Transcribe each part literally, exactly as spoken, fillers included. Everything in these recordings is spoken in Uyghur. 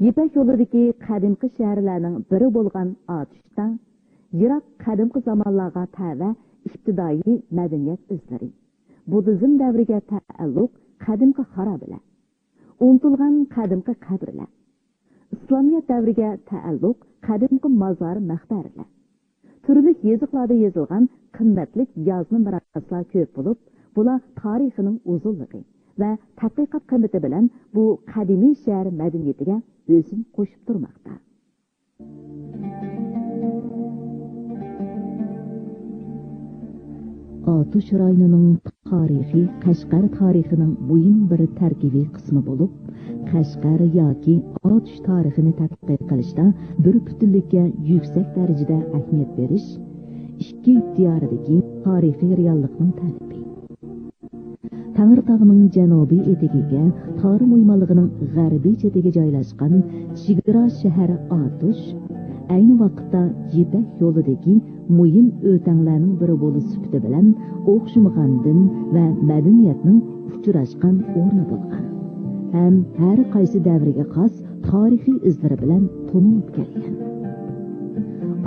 يىپەك يولىدىكى قەدىمكى شەھەرلەرنىڭ بىرى بولغان ئاتۇشتا يىراق قەدىمكى زامانلارغا تەۋە ئىپتىدائىي مەدەنىيەت ئىزلىرى، بۇددىزم دەۋرىگە تەئەللۇق قەدىمكى خارابىلەر، ئۇنتۇلغان قەدىمكى قەبرىلەر، ئىسلامىيەت دەۋرىگە تەئەللۇق قەدىمكى مازار مەقبەرىلەر، تۈرلۈك يېزىقلاردا يېزىلغان قىممەتلىك يازما مىراسلار كۆپ بولۇپ، بۇلار تارىخىنىڭ ئۇزۇنلۇقى ۋە تەتقىقات قىممىتى بىلەن بۇ قەدىمىي شەھەر مەدەنىيىتىگە ھۆسن قوشۇپ تۇرماقتا. ئاتۇش رايونىنىڭ تارىخى قەشقەر تارىخىنىڭ مۇھىم بىر تەركىبىي قىسمى بولۇپ، قەشقەر ياكى ئاتۇش تارىخىنى تەتقىق قىلىشتا بىر پۈتۈنلۈككە يۈكسەك دەرىجىدە ئەھمىيەت بېرىش ئىككى يۇرت دىيارىدىكى تارىخىي رېئاللىقنىڭ تەلىپى. تەڭرىتاغنىڭ جەنۇبىي ئېتىكىگە، تارىم ئويمانلىقىنىڭ غەربىي چېتىگە جايلاشقان چېگرا شەھەر ئاتۇش ئەينى ۋاقىتتا يىپەك يولىدىكى مۇھىم ئۆتەڭلەرنىڭ بىرى بولۇش سۈپىتى بىلەن ئوخشىمىغان دىن ۋە مەدەنىيەتنىڭ ئۇچراشقان ئورنى بولغان ھەم ھەر قايسى دەۋرگە خاس تارىخىي ئىزلىرى بىلەن تونۇلۇپ كەلگەن.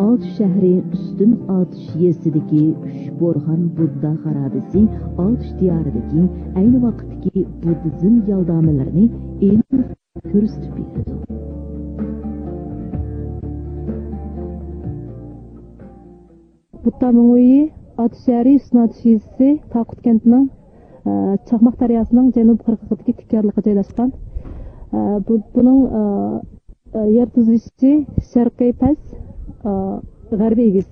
ئاتۇش شەھىرى ئۈستۈن ئاتۇش يېزىسىدىكى ئۈچ بورھان بۇددا خارابىسى ئاتۇش دىيارىدىكى ئەينى ۋاقىتتىكى بۇددىزم يالدامىلىرىنى ئېنىق كۆرسىتىپ بېرىدۇ. بۇددا مىڭ ئۆيى، ئاتۇش شەھىرى، ئۈستۈن ئاتۇش يېزىسى، تاقۇت كەنتىنىڭ، ئە، چاقماق دەرياسىنىڭ جەنۇب قىرغىقىدىكى تىك يارلىققا جايلاشقان. ئە، بۇ، بۇنىڭ، ئە، ئە، يەر تۈزۈلۈشى شەرقىي پەس، ئە، غەربىي ئېگىز.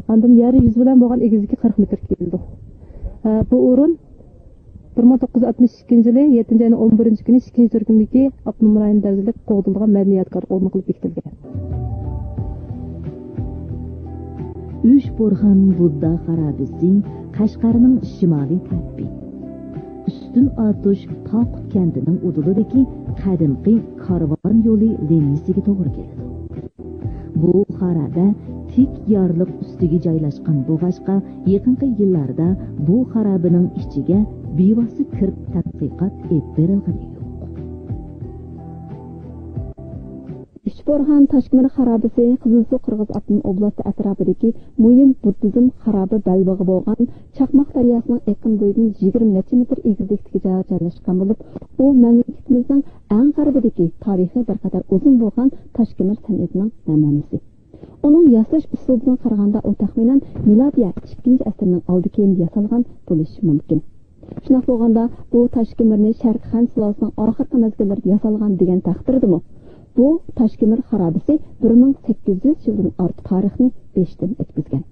ئاندىن يەر يۈزى بىلەن بولغان ئېگىزلىكى قىرىق مېتىرغا كېلىدۇ. ئە، بۇ ئورۇن بىر مىڭ توققۇز يۈز ئاتمىش ئىككىنچى يىلى يەتتىنچى ئاينىڭ ئون بىرىنچى كۈنى ئىككىنچى تۈركۈمدىكى ئاپتونوم رايون دەرىجىلىك قوغدىلىدىغان مەدەنىي يادىكار ئورنى قىلىپ بېكىتىلگەن. ئۈچ بورھان بۇددا خارابىسى قەشقەرنىڭ شىمالىي تەرىپى، ئۈستۈن ئاتۇش تاقۇت كەنتىنىڭ ئۇدۇلىدىكى قەدىمكى كارۋان يولى لىنىيىسىگە توغرا كېلىدۇ. بۇ خارابە تىك يارلىق ئۈستىگە جايلاشقان بولغاچقا، يېقىنقى يىللاردا بۇ خارابىنىڭ ئىچىگە بىۋاسىتە كىرىپ تەتقىقات ئېلىپ بېرىلغىنى يوق. ئۈچ بورھان تاشكېمىر خارابىسى قىزىلسۇ قىرغىز ئاپتونوم ئوبلاستى ئەتراپىدىكى مۇھىم بۇددىزم خارابە بەلبېغى بولغان چاقماق دەرياسىنىڭ ئېقىن بويىدىن يىگىرمە نەچچە مېتىر ئېگىزلىكتىكى جايغا جايلاشقان بولۇپ، ئۇ مەملىكىتىمىزنىڭ ئەڭ غەربىدىكى تارىخى بىر قەدەر ئۇزۇن بولغان تاشكېمىر سەنئىتىنىڭ نەمۇنىسى. ئۇنىڭ ياساش ئۇسلۇبىدىن قارىغاندا، ئۇ تەخمىنەن مىلادىيە ئىككىنچى ئەسىرنىڭ ئالدى كېيىنىدە ياسالغان بولۇشى مۇمكىن. شۇنداق بولغاندا، بۇ تاشكېمىرنى شەرقىي خەن سۇلالىسىنىڭ ئاخىرقى مەزگىللىرىدە ياسالغان دېگەن تەقدىردىمۇ، بۇ تاشكېمىر خارابىسى بىر مىڭ سەككىز يۈز يىلدىن ئارتۇق تارىخنى بېشىدىن ئۆتكۈزگەن.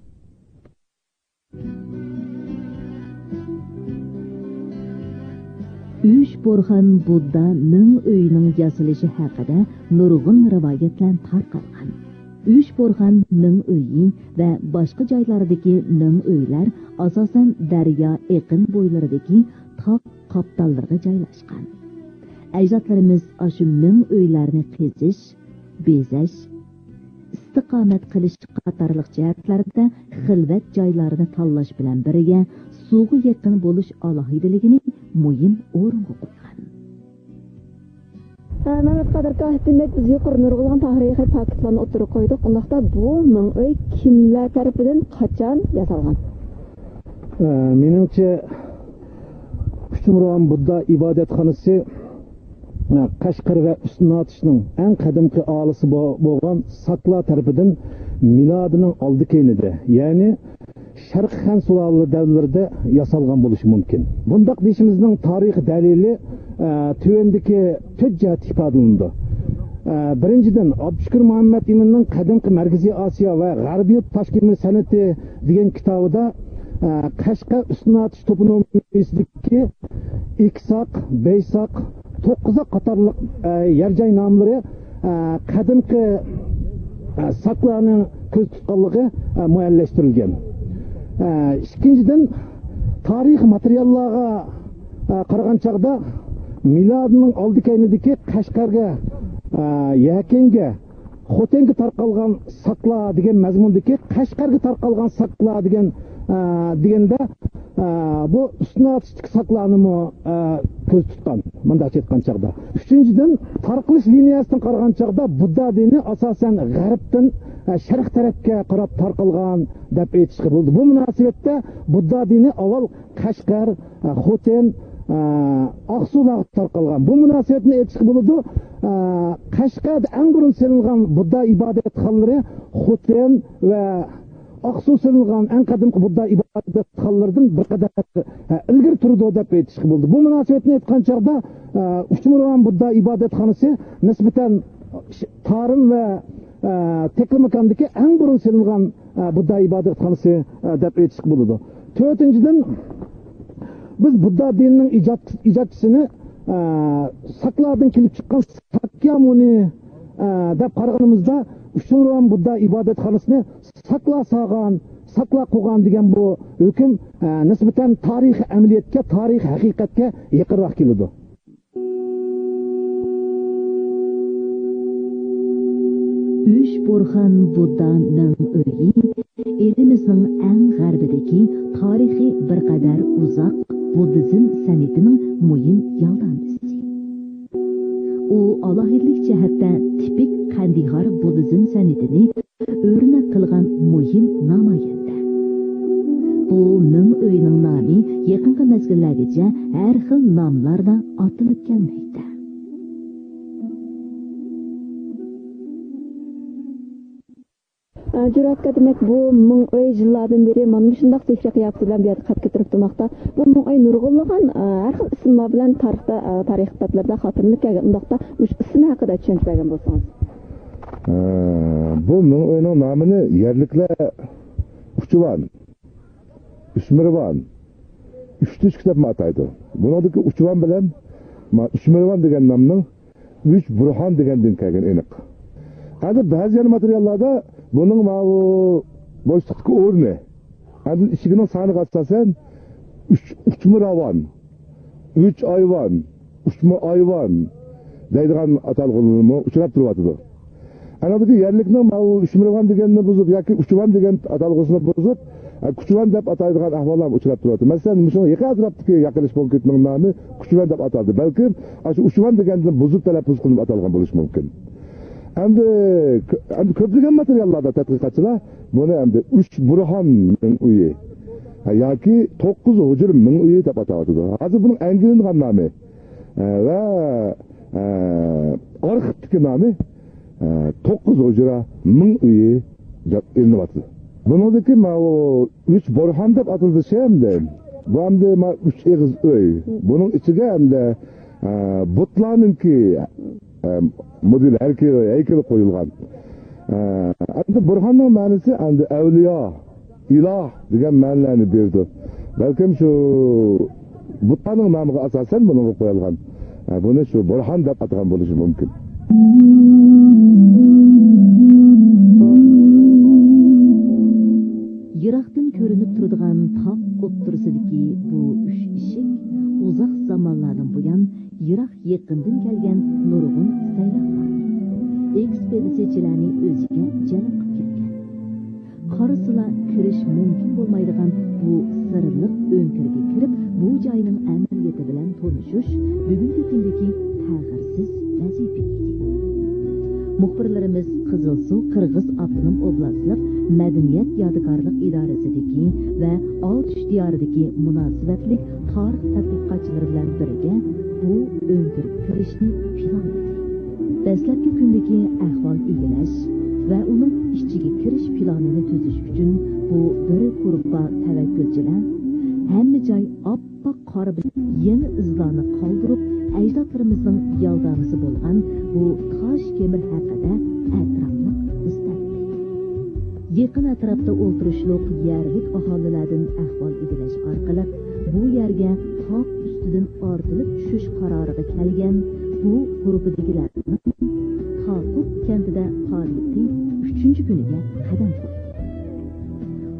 ئۈچ بورھان بۇددا مىڭ ئۆيىنىڭ ياسىلىشى ھەققىدە نۇرغۇن رىۋايەتلەر تارقالغان. ئۈچ بورھان مىڭ ئۆيى ۋە باشقا جايلاردىكى مىڭ ئۆيلەر ئاساسەن دەريا ئېقىن بويلىرىدىكى تاغ قاپتاللىرىغا جايلاشقان. ئەجدادلىرىمىز ئاشۇ مىڭ ئۆيلەرنى قېزىش، بېزەش، ئىستىقامەت قىلىش قاتارلىق جەھەتلەردە خىلۋەت جايلارنى تاللاش بىلەن بىرگە، سۇغا يېقىن بولۇش ئالاھىدىلىكىنى مۇھىم ئورۇنغا قويغان. مەمەت قادىر كاھىت، دېمەك، بىز يۇقىرىدا نۇرغۇنلىغان تارىخىي پاكىتلارنى ئوتتۇرىغا قويدۇق. ئۇنداقتا بۇ مىڭ ئۆي كىملەر تەرىپىدىن، قاچان ياسالغان؟ ئە، مېنىڭچە، ئۈچ بورھان بۇددا ئىبادەتخانىسى، ئە، قەشقەر ۋە ئۈستۈن ئاتۇشنىڭ ئەڭ قەدىمكى ئاھالىسى بو-، بولغان ساكلار تەرىپىدىن مىلادىنىڭ ئالدى كەينىدە، يەنى شەرقىي خەن سۇلالىلىرى دەۋرلىرىدە ياسالغان بولۇشى مۇمكىن. بۇنداق دېيىشىمىزنىڭ تارىخىي دەلىلى، ئە، تۆۋەندىكى تۆت جەھەتتە ئىپادىلىنىدۇ. ئە، بىرىنچىدىن، ئابدۇشۈكۈر مۇھەممەت ئىمىننىڭ قەدىمكى مەركىزىي ئاسىيا ۋە غەربىي تاشكېمىر سەنئىتى دېگەن كىتابىدا، ئە، قەشقەر ئۈستۈن ئاتۇش توپونىمىيىسىدىكى ئىكىساق، بەيساق، توققۇزاق قاتارلىق، ئە، يەر جاي ناملىرى، ئە، قەدىمكى، ئە، ساكلارنى كۆزدە تۇتقانلىقى، ئە، مۇئەييەنلەشتۈرۈلگەن. ئە، ئىككىنچىدىن، تارىخىي ماتېرىياللارغا، ئە، قارىغان چاغدا مىلادىنىڭ ئالدى كەينىدىكى قەشقەرگە، ئە، يەكەنگە، خوتەنگە تارقالغان ساكلار دېگەن مەزمۇندىكى قەشقەرگە تارقالغان ساكلار دېگەن، ئە، دېگەندە ئە، بۇ ئۈستۈن ئارتىشتىكى ساكلارنىمۇ، ئە، كۆزدە تۇتقان، مۇنداقچە ئېيتقان چاغدا. ئۈچىنچىدىن، تارقىلىش لىنىيەسىدىن قارىغان چاغدا بۇددا دىنى ئاساسەن غەربتىن، ئە، شەرق تەرەپكە قاراپ تارقالغان دەپ ئېيتىشقا بولىدۇ. بۇ مۇناسىۋەتتە بۇددا دىنى ئاۋۋال قەشقەر، ئە، خوتەن، ئە، ئاقسۇلارغا تارقالغان. بۇ مۇناسىۋەتنى ئېيتىشقا بولىدۇ. ئە، قەشقەردە ئەڭ بۇرۇن سېلىنغان بۇددا ئىبادەتخانلىرى خوتەن ۋە ئاقسۇ سېلىنغان ئەڭ قەدىمكى بۇددا ئىبادەتخانلىرىدىن بىر قەدەر، ئە، ئىلگىرى تۇرىدۇ دەپ ئېيتىشقا بولىدۇ. بۇ مۇناسىۋەتنى ئېيتقان چاغدا، ئە، ئۇچمۇرۋان بۇددا ئىبادەتخانىسى نىسبەتەن تارىم ۋە، ئە، تەكلىماكاندىكى ئەڭ بۇرۇن سېلىنغان، ئە، بۇددا ئىبادەتخانىسى، ئە، دەپ ئېيتىشقا بولىدۇ. تۆتىنچىدىن، بىز بۇددا دىنىنىڭ ئىجاد-، ئىجادچىسىنى، ئە، ساكلاردىن كېلىپ چىققان ساكيامۇنى، ئە، دەپ قارىغىنىمىزدا، ئۇچمۇرۋان بۇددا ئىبادەتخانىسىنى ساكلا سالغان، ساكلا قۇرغان دېگەن بۇ ھۆكۈم، ئە، نىسبەتەن تارىخىي ئەمەلىيەتكە، تارىخىي ھەقىقەتكە يېقىنراق كېلىدۇ. ئۈچ بۇرھان بۇددا مىڭ ئۆيى ئېلىمىزنىڭ ئەڭ غەربىدىكى تارىخى بىر قەدەر ئۇزاق بۇددىزم سەنئىتىنىڭ مۇھىم يالدامچىسى. ئۇ ئالاھىدىلىك جەھەتتە تىپىك قەندىھار بۇددىزم سەنئىتىنى ئۆرنەك قىلغان مۇھىم نامايەندە. بۇ مىڭ ئۆينىڭ نامى يېقىنقى مەزگىللەرگىچە ھەر خىل ناملاردا ئاتىلىپ كەلمەكتە. ئە، جۈرئەت ئاكا، دېمەك، بۇ مىڭ ئۆي يىللاردىن بېرى مانا مۇشۇنداق سېھرىي قىياپىتى بىلەن بۇ يەردە قەد كۆتۈرۈپ تۇرماقتا. بۇ مىڭ ئۆي نۇرغۇنلىغان، ئە، ھەر خىل ئىسىملار بىلەن تارىختا، ئە، تارىخ كىتابلىرىدا خاتىرىلىنىپ كەلگەن. ئۇنداقتا مۇشۇ ئىسمى ھەققىدە چۈشەنچە بەرگەن بولسىڭىز. ئە، بۇ مىڭ ئۆينىڭ نامىنى يەرلىكلەر ئۇچۇۋان، ئۈچمىرۋان، ئۈچ تۈشكۈ دەپمۇ ئاتايدۇ. بۇنىڭدىكى ئۇچۇۋان بىلەن ما-، ئۈچمىرۋان دېگەن نامنىڭ ئۈچ بۇرھان دېگەندىن كەلگىنى ئېنىق. ھازىر بەزى يەنە ماتېرىياللاردا بۇنىڭ ماۋۇ بوشلۇقتىكى ئورنى، ئاندىن ئىشىكىنىڭ سانىغا ئاساسەن ئۈچ، ئۈچمۇ راۋان، ئۈچ ئايۋان، ئۈچمۇ ئايۋان دەيدىغان ئاتالغۇلىرىمۇ ئۇچراپ تۇرۇۋاتىدۇ. ئانىڭدىكى يەرلىكنىڭ ماۋۇ ئۈچمىرۋان دېگەننى بۇزۇپ ياكى ئۇچۇۋان دېگەن ئاتالغۇسىنى بۇزۇپ، ئە، كۇچۇۋان دەپ ئاتايدىغان ئەھۋاللارمۇ ئۇچراپ تۇرۇۋاتىدۇ. مەسىلەن، مۇشۇ يېقىن ئەتراپتىكى ياقىلىش پونكىتىنىڭ نامى كۇچۇۋان دەپ ئاتالدى. بەلكىم ئاشۇ ئۇچۇۋان دېگەندىن بۇزۇپ تەلەپپۇز قىلىنىپ ئاتالغان بولۇشى مۇمكىن. ئەمدى، ئەمدى كۆپلىگەن ماتېرىياللاردا تەتقىقاتچىلار بۇنى ئەمدى ئۈچ بۇرھان مىڭ ئۆيى، ھە، ياكى توققۇز ھۇجرا مىڭ ئۆيى دەپ ئاتاۋاتىدۇ. ھازىر بۇنىڭ ئەنگىلىنغان نامى، ھە، ۋە، ھە، ئارخىپتىكى نامى، ھە، توققۇز ھۇجرا مىڭ ئۆيى دەپ ئېلىنىۋاتىدۇ. بۇنىڭدىكى ماۋۇ ئۈچ بۇرھان دەپ ئاتىلىشى ئەمدى، بۇ ئەمدى ما ئۈچ ئېغىز ئۆي. بۇنىڭ ئىچىگە ئەمدى، ھە، بۇتلارنىڭكى ئە، مودېل ھەيكىلى، ھەيكىلى قويۇلغان. ئە، ئەمدى بۇرھاننىڭ مەنىسى ئەمدى ئەۋلىيا، ئىلاھ دېگەن مەنىلەرنى بېرىدۇ. بەلكىم شۇ بۇتلارنىڭ نامىغا ئاساسەن بۇنىڭغا قويۇلغان. ئە، بۇنى شۇ بۇرھان دەپ ئاتىغان بولۇشى مۇمكىن. يىراقتىن كۆرۈنۈپ تۇرىدىغان تاغ ئوتتۇرىسىدىكى بۇ ئۈچ ئىشىك ئۇزاق زامانلاردىن بۇيان يىراق يېقىندىن كەلگەن نۇرغۇن سەيياھلارنى، ئېكسپېدىتسىيەچىلەرنى ئۆزىگە جەلپ قىلىپ كەلگەن. قارىسىلا كىرىش مۇمكىن بولمايدىغان بۇ سىرلىق ئۆڭكۈرگە كىرىپ، بۇ جاينىڭ ئەمەلىيىتى بىلەن تونۇشۇش بۈگۈنكى كۈندىكى تەخىرسىز ۋەزىپە ئىدى. مۇخبىرلىرىمىز قىزىلسۇ قىرغىز ئاپتونوم ئوبلاستلىق مەدەنىيەت يادىكارلىق ئىدارىسىدىكى ۋە ئالتۇش دىيارىدىكى مۇناسىۋەتلىك تارىخ تەتقىقاتچىلىرى بىلەن بىرگە بۇ ئۆڭكۈرگە كىرىشنى پىلانلىدى. دەسلەپكى كۈندىكى ئەھۋال ئىگىلەش ۋە ئۇنىڭ ئىچىگە كىرىش پىلانىنى تۈزۈش ئۈچۈن بۇ بىر گۇرۇپپا تەۋەككۈلچىلەر ھەممە جاي ئاپئاق قار بىلەن يېڭى ئىزلارنى قالدۇرۇپ، ئەجدادلىرىمىزنىڭ يالدامىسى بولغان بۇ تاش كېمىر ھەققىدە ئەتراپلىق ئىزدەندى. يېقىن ئەتراپتا ئولتۇرۇشلۇق يەرلىك ئاھالىلەردىن ئەھۋال ئىگىلەش ئارقىلىق، بۇ يەرگە تاغ ئۈستىدىن ئارتىلىپ چۈشۈش قارارىغا كەلگەن بۇ گۇرۇپپىدىكىلەرنىڭ تاقۇت كەنتىدە پائالىيىتى ئۈچىنچى كۈنىگە قەدەم قويدى.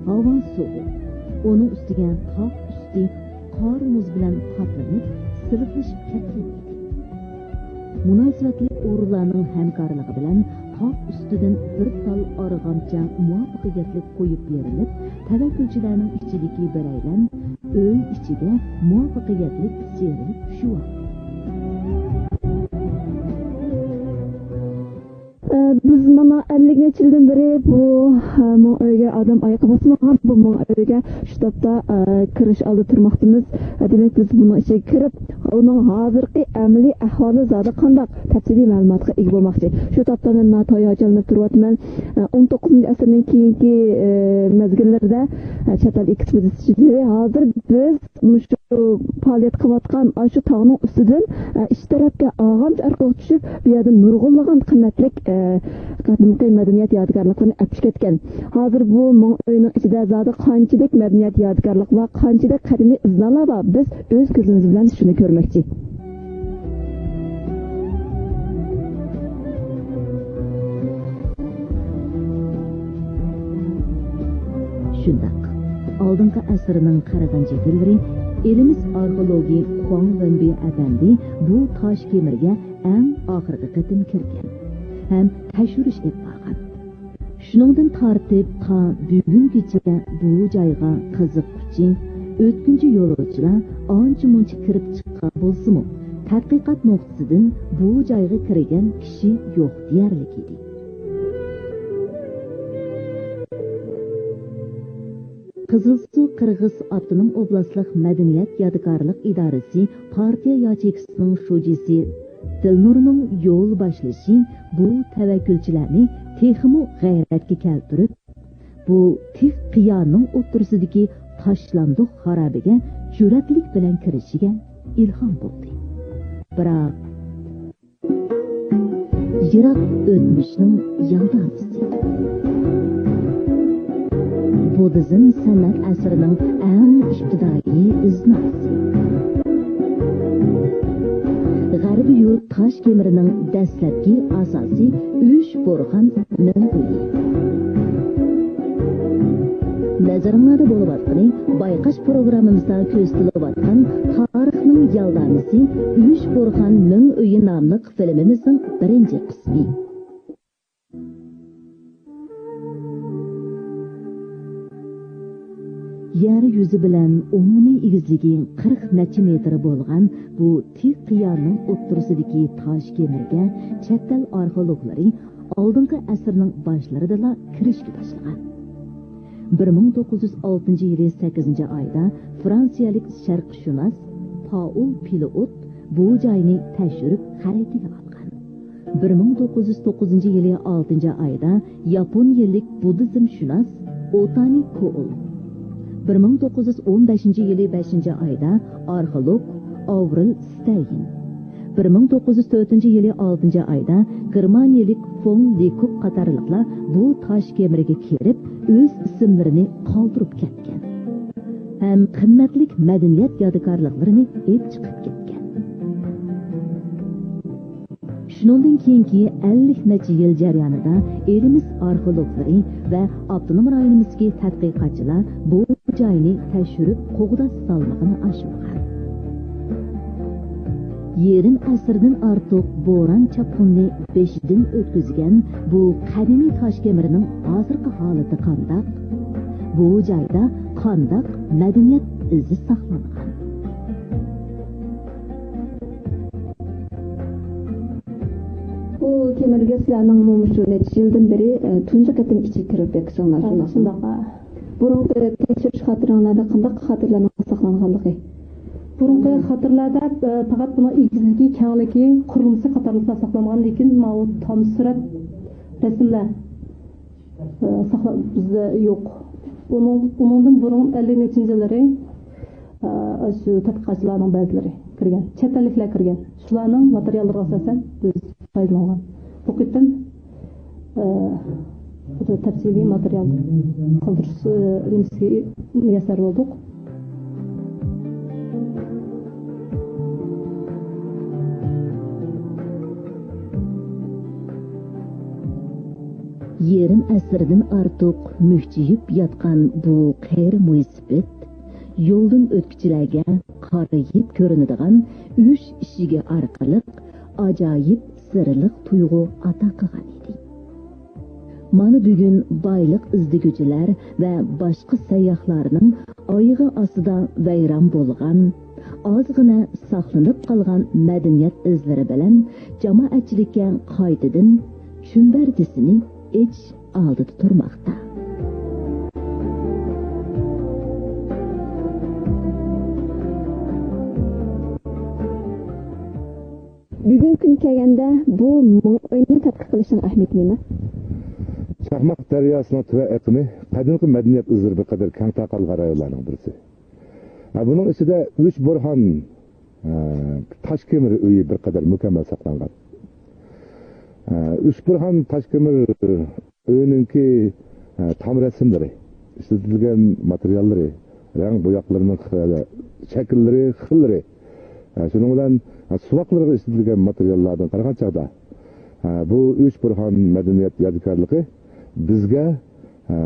ھاۋا سوغۇق، ئۇنىڭ ئۈستىگە تاغ ئۈستى قار-مۇز بىلەن قاپلىنىپ، سىلىقلىشىپ كەتكەن ئىدى. مۇناسىۋەتلىك ئورۇنلارنىڭ ھەمكارلىقى بىلەن تاغ ئۈستىدىن بىر تال ئارغامچا مۇۋەپپەقىيەتلىك قويۇپ بېرىلىپ، تەۋەككۈلچىلەرنىڭ ئىچىدىكى بىرەيلەن ئۆي ئىچىدە مۇۋەپپەقىيەتلىك سىيرىلىپ چۈشۈۋالدى. ئە، بىز مانا ئەللىك نەچچە يىلدىن بېرى بۇ، ئە، مىڭ ئۆيگە ئادەم ئايىقى باسمىغان بۇ مىڭ ئۆيگە شۇ تاپتا، ئە، كىرىش ئالدىدا تۇرماقتىمىز. ئە، دېمەك، بىز بۇنىڭ ئىچىگە كىرىپ، ئۇنىڭ ھازىرقى ئەمەلىي ئەھۋالى زادى قانداق؟ تەپسىلىي مەلۇماتقا ئىگە بولماقچى. شۇ تاپتا مەن ناھايىتى ھاياجانلىنىپ تۇرۇۋاتىمەن. ئون توققۇزىنچى ئەسىرنىڭ كېيىنكى، ئە، مەزگىللىرىدە، ئە، چەت ئەل ئېكسپېدىتسىيەچىلىرى ھازىر بىز مۇشۇ پائالىيەت قىلىۋاتقان ئاشۇ تاغنىڭ ئۈستىدىن، ئە، ئىچ تەرەپكە ئارغامچا ئارقىلىق چۈشۈپ، بۇ يەردىن نۇرغۇنلىغان قىممەتلىك، ئە، قەدىمكى مەدەنىيەت يادىكارلىقلىرىنى ئەپ چىقىپ كەتكەن. ھازىر بۇ مىڭ ئۆينىڭ ئىچىدە زادى قانچىلىك مەدەنىيەت يادىكارلىق بار، قانچىلىك قەدىمىي ئىزنالار بار، بىز ئۆز كۆزىمىز بىلەن شۇنى كۆرمەكچى. شۇنداق، ئالدىنقى ئەسىرنىڭ قىرىقىنچى يىللىرى ئېلىمىز ئارخېئولوگى خۇاڭ ۋېنبى ئەپەندى بۇ تاش كېمىرگە ئەڭ ئاخىرقى قېتىم كىرگەن ھەم تەكشۈرۈش ئېلىپ بارغان. شۇنىڭدىن تارتىپ تا بۈگۈنگىچە بۇ جايغا قىزىققۇچى، ئۆتكۈنچى يولۇچىلار ئانچە-مۇنچە كىرىپ چىققان بولسىمۇ، تەتقىقات نۇقتىسىدىن بۇ جايغا كىرگەن كىشى يوق دېيەرلىك ئىدى. قىزىلسۇ قىرغىز ئاپتونوم ئوبلاستلىق مەدەنىيەت يادىكارلىق ئىدارىسى پارتىيە ياچېيكىسىنىڭ شۇجىسى دىلنۇرنىڭ يول باشلىشى بۇ تەۋەككۈلچىلەرنى تېخىمۇ غەيرەتكە كەلتۈرۈپ، بۇ تىك قىيانىڭ ئوتتۇرىسىدىكى تاشلاندۇق خارابىگە جۈرئەتلىك بىلەن كىرىشىگە ئىلھام بولدى. بىراق، يىراق ئۆتمۈشنىڭ يالدامىسى. بۇددىزم سەنئەت ئەسىرىنىڭ ئەڭ ئىپتىدائىي ئىزناسى. غەربىي يۇرت تاش كېمىرىنىڭ دەسلەپكى ئاساسى ئۈچ بورخان مىڭ ئۆيى. نەزىرىڭلاردا بولۇۋاتقىنى بايقاش پروگراممىمىزدا كۆرسىتىلىۋاتقان تارىخنىڭ يالدامىسى ئۈچ بورخان مىڭ ئۆيى ناملىق فىلىمىمىزنىڭ بىرىنچى قىسمى. يەر يۈزى بىلەن ئومۇمىي ئېگىزلىكى قىرىق نەچچە مېتىر بولغان بۇ تىك قىيانىڭ ئوتتۇرىسىدىكى تاش كېمىرگە چەت ئەل ئارخېئولوگلىرى ئالدىنقى ئەسىرنىڭ باشلىرىدىلا كىرىشكە باشلىغان. بىر مىڭ توققۇز يۈز ئالتىنچى يىلى سەككىزىنچى ئايدا فرانسىيەلىك شەرقشۇناس پائول پىلئوت بۇ جاينى تەكشۈرۈپ خەرىتىگە ئالغان. بىر مىڭ توققۇز يۈز توققۇزىنچى يىلى ئالتىنچى ئايدا ياپونىيەلىك بۇددىزمشۇناس ئوتانى كوئول، بىر مىڭ توققۇز يۈز ئون بەشىنچى يىلى بەشىنچى ئايدا ئارخېئولوگ ئاۋرېل ستەين، بىر مىڭ توققۇز يۈز تۆتىنچى يىلى ئالتىنچى ئايدا گېرمانىيەلىك فون لېكوك قاتارلىقلار بۇ تاش كېمىرگە كىرىپ، ئۆز ئىسىملىرىنى قالدۇرۇپ كەتكەن ھەم قىممەتلىك مەدەنىيەت يادىكارلىقلىرىنى ئېلىپ چىقىپ كەتكەن. شۇنىڭدىن كېيىنكى ئەللىك نەچچە يىل جەريانىدا ئېلىمىز ئارخېئولوگلىرى ۋە ئاپتونوم رايونىمىزدىكى تەتقىقاتچىلار بۇ جاينى تەكشۈرۈپ، قوغداش سالمىقىنى ئاشۇرغان. يېرىم ئەسىردىن ئارتۇق بوران-چاپقۇننى بېشىدىن ئۆتكۈزگەن بۇ قەدىمىي تاش كېمىرنىڭ ھازىرقى ھالىتى قانداق؟ بۇ جايدا قانداق مەدەنىيەت ئىزى ساقلانغان؟ بۇ كېمىرگە سىلەرنىڭ مۇشۇ نەچچە يىلدىن بېرى، ئە، تۇنجى قېتىم ئىچىگە كىرىپ بېقىشىڭلار، ھە، شۇنداقمۇ؟ شۇنداق، ھە. بۇرۇنقى تەكشۈرۈش خاتىرىلەردە قانداق خاتىرىلەرنىڭ ساقلانغانلىقى؟ بۇرۇنقى خاتىرىلەردە، ئە، پەقەت بۇنىڭ ئېگىزلىكى، كەڭلىكى، قۇرۇلمىسى قاتارلىقلار ساقلانغان، لېكىن ماۋۇ تام سۈرەت رەسىملەر، ئە، ساقلا-، بىزدە يوق. ئۇنىڭ، ئۇنىڭدىن بۇرۇن ئەللىك نەچچىنچى يىللىرى، ئە، شۇ تەتقىقاتچىلارنىڭ بەزىلىرى كىرگەن، چەت ئەللىكلەر كىرگەن. شۇلارنىڭ ماتېرىياللىرىغا ئاساسەن بىز پايدىلانغان. بۇ قېتىم، ئە، بىر تەپسىلىي ماتېرىيال قالدۇرۇش، ئە، نېمىسىگە مۇيەسسەر بولدۇق. يېرىم ئەسىردىن ئارتۇق مۈكچىيىپ ياتقان بۇ قېرى مويسىپىت يولدىن ئۆتكۈچىلەرگە قارىيىپ كۆرۈنىدىغان ئۈچ ئىشىكى ئارقىلىق ئاجايىپ سىرلىق تۇيغۇ ئاتا قىلغان ئىدى. مانا بۈگۈن بايلىق ئىزدىگۈچىلەر ۋە باشقا سەيياھلارنىڭ ئايىغى ئاستىدا ۋەيران بولغان، ئازغىنە ساقلىنىپ قالغان مەدەنىيەت ئىزلىرى بىلەن جامائەتچىلىككە قايتىدىن چۈمبەردىسىنى ئېچىش ئالدىدا تۇرماقتا. بۈگۈنكى كۈنگە كەلگەندە، بۇ مىڭ ئۆينى تەتقىق قىلىشنىڭ ئەھمىيىتى نېمە؟ چاقماق دەرياسىنىڭ تۆۋەن ئېقىمى قەدىمكى مەدەنىيەت ئىزلىرى بىر قەدەر كەڭ تارقالغان رايونلارنىڭ بىرسى. ھە، بۇنىڭ ئىچىدە ئۈچ بورھان، ھە، تاش كېمىر ئۆيى بىر قەدەر مۇكەممەل ساقلانغان. ھە، ئۈچ بورھان تاش كېمىر ئۆينىڭكى، ھە، تام رەسىملىرى، ئىشلىتىلگەن ماتېرىياللىرى، رەڭ بوياقلىرىنىڭ خىلى، شەكىللىرى، خىللىرى، ھە، شۇنىڭ بىلەن، ھە، سۇۋاقلىرىغا ئىشلىتىلگەن ماتېرىياللاردىن قارىغان چاغدا، ھە، بۇ ئۈچ بورھان مەدەنىيەت يادىكارلىقى بىزگە، ھە،